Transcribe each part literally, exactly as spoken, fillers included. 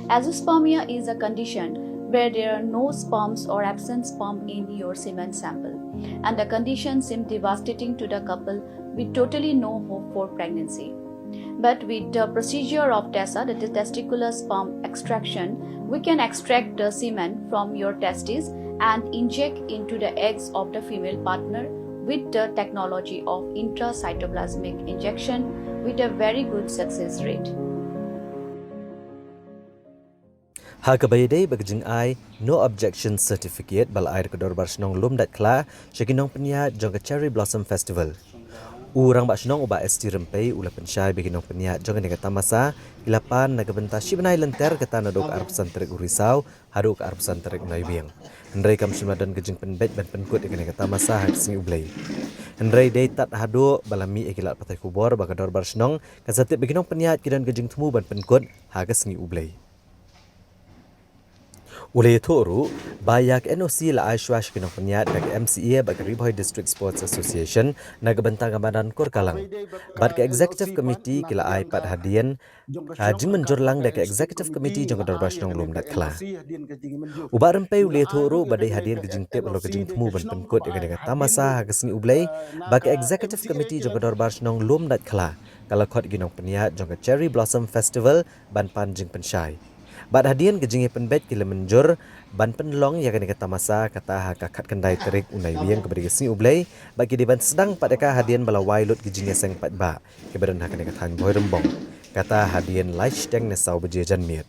Azoospermia is a condition where there are no sperms or absent sperm in your semen sample, and the condition seemed devastating to the couple with totally no hope for pregnancy. But with the procedure of TESA, that is testicular sperm extraction, we can extract the semen from your testes and inject into the eggs of the female partner with the technology of intracytoplasmic injection with a very good success rate. Ha kaba ïadei bad ka jingai no objection certificate ba la ai da ka Dorbar Shnong Lumdaitkhla sha ki nongpynïaid jong ka Cherry Blossom Festival, u Rangbah Shnong u Bah S T Rympei u la pynshai ba ki nongpynïaid jong kane ka tamasa ki la pan na ka bynta shi bnai lynter, kata naduh ka arphew san tarik u Risaw haduh ka arphew san tarik u Naiwieng. Hynrei kam shym la don ka jingpynbeit ban pynkut ïa kane ka tamasa ha ka Sngi U Blei. Hynrei dei tad haduh ba la mih ïa ki lad pathai khubor ba ka Dorbar Shnong ka sa tip ba ki nongpynïaid ki don ka jingthmu ban pynkut ha ka Sngi U Blei. U la ïathuh ruh ba ïa ka N O C la ai shuwa sha ki nongpynïaid da ka M C A bad ka Ri Bhoi District Sports Association na ka bynta ka madan Kurkalang. Bad ka Executive Committee ki la ai pat hadien, ah, jingmynjur lang da ka Executive Committee jong ka Dorbar Shnong Lumdaitkhla. U Bah Rympei u la ïathuh ruh ba dei hadien ka jingtip halor ka jingthmu ban pynkut ïa kane ka tamasa ha ka Sngi U Blei ba ka Executive Committee jong ka Dorbar Shnong Lumdaitkhla ka la khot ïa ki nongpynïaid jong ka Cherry Blossom Festival ban pan jingpynshai. Bad hadien ka jingïapynbeit ki la mynjur ban pynlong ïa kane ka tamasa kata ha ka khatkhyndai tarik u Naiwieng kaba dei ka Sngi U Blei, bad ki dei ban sdang pat ïa ka hadien ba la wai lut ki jingïaseng paidbah kiba don ha kane ka thaiñ Bhoirymbong, kata hadien lai shiteng ne saw baje janmiet.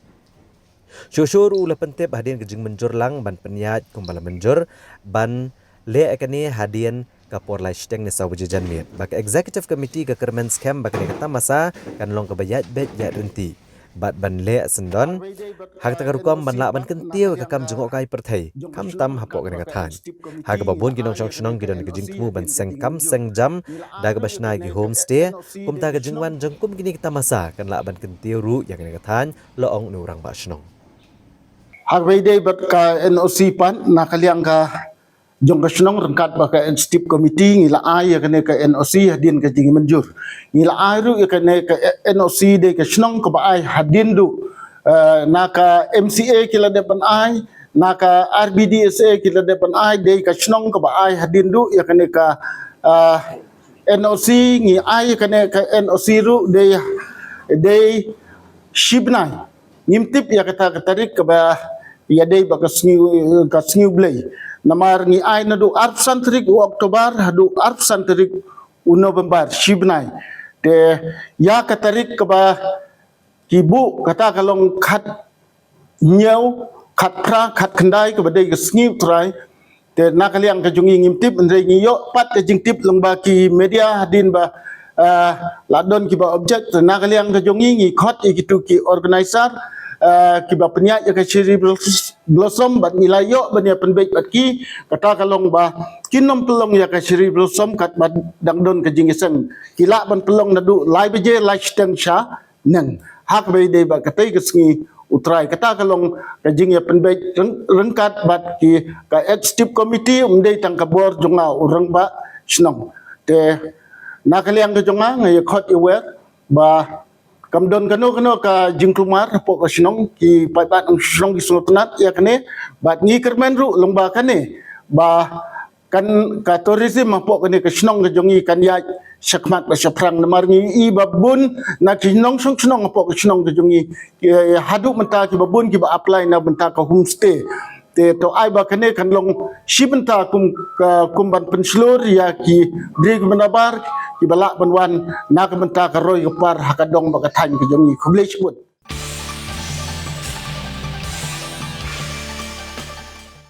Shuh shuh ruh u la pyntip hadien ka jingmynjur lang ban pynïaid kumba la mynjur ban leh ïa kane hadien ka por lai shiteng ne saw baje janmiet, ba ka Executive Committee ka kyrmen skhem ba kane ka tamasa kan long kaba ïaid beit ïaid ryntih. Bad ban leh syndon ha kata ka rukom ban lah ban kyntiew ïa ka kam jngohkai pyrthei, khamtam hapoh kane ka thaiñ. Ha kaba bun ki nongshong shnong ki don ka jingthmu ban seng kam seng jam da kaba shna ïa ki homestay, kumta ka jingwan jong kum kine ki tamasa kan lah ban kyntiew ruh ïa kane ka thaiñ, la ong u Rangbah Shnong. Ha kaba ïadei bad ka N O C pat, na ka liang ka jong ka shnong ryngkat bad ka Executive Committee ngi la ai ïa kane ka N O C hadien ka jingmynjur. Ngi la ai ruh ïa kane ka N O C dei ka shnong kaba ai hadien duh, eh, na ka M C A ki la dep ban ai, na ka R B D S A ki la dep ban ai, dei ka shnong kaba ai hadien duh ïa kane ka, eh, N O C. Ngi ai ïa kane ka N O C ruh dei, dei shi bnai. Ngim tip ïa kata ka tarik kaba ïadei bad ka Sngi, ka Sngi U Blei. Namar ngi ai naduh arphew san tarik u October haduh arphew san tarik u November, shi bnai. Te ïa ka tarik kaba ki buh kata ka long khathynñiew, khatphra, khatkhyndai kaba dei ka Sngi U Trai. Te na ka liang ka jong ngi ngim tip, hynrei ngi ïoh pat ka jingtip lyngba ki media hadien ba, ah, la don kiba object. Te na ka liang ka jong ngi ngi khot ïa kitu ki organizer, ah, kiba pynïaid ïa ka Cherry Blos-, Blossom, bad ngi la ïoh ban ïa pynbeit bad ki, kata ka long ba kin nym pynlong ïa ka Cherry Blossom katba dang don ka jingïaseng. Ki lah ban pynlong naduh lai baje lai shiteng sha neng. Ha kaba ïadei bad katei ka Sngi U Trai, kata ka long ka jingïapynbeit ryng-, ryngkat bad ki ka Executive Committee, ym dei tang ka bor jong nga u Rangbah Shnong. Te na ka liang ka jong nga, nga ïa khot ïa wer ba kam don kano kano ka jingkulmar hapoh ka shnong, ki paidbah nongshong shnong ki sngewtynnat ïa kane, bad ngi kyrmen ruh lyngba kane ba kan ka tourism hapoh kane ka shnong ka jong ngi kan ïaid shakhmat bad shaphrang. Namar ngi i ba bun na ki nongshong shnong hapoh ka shnong ka jong ngi, eh, haduh mynta kiba bun kiba apply na bynta ka homestay. Te to ai ba kane kan long shi bynta kum ka, kum ban pynshlur ïa ki briew kiba nabar kiba lah ban wan na ka bynta ka roi ka par ha ka dong bad ka thaiñ ka jong ngi. Khublei shibun.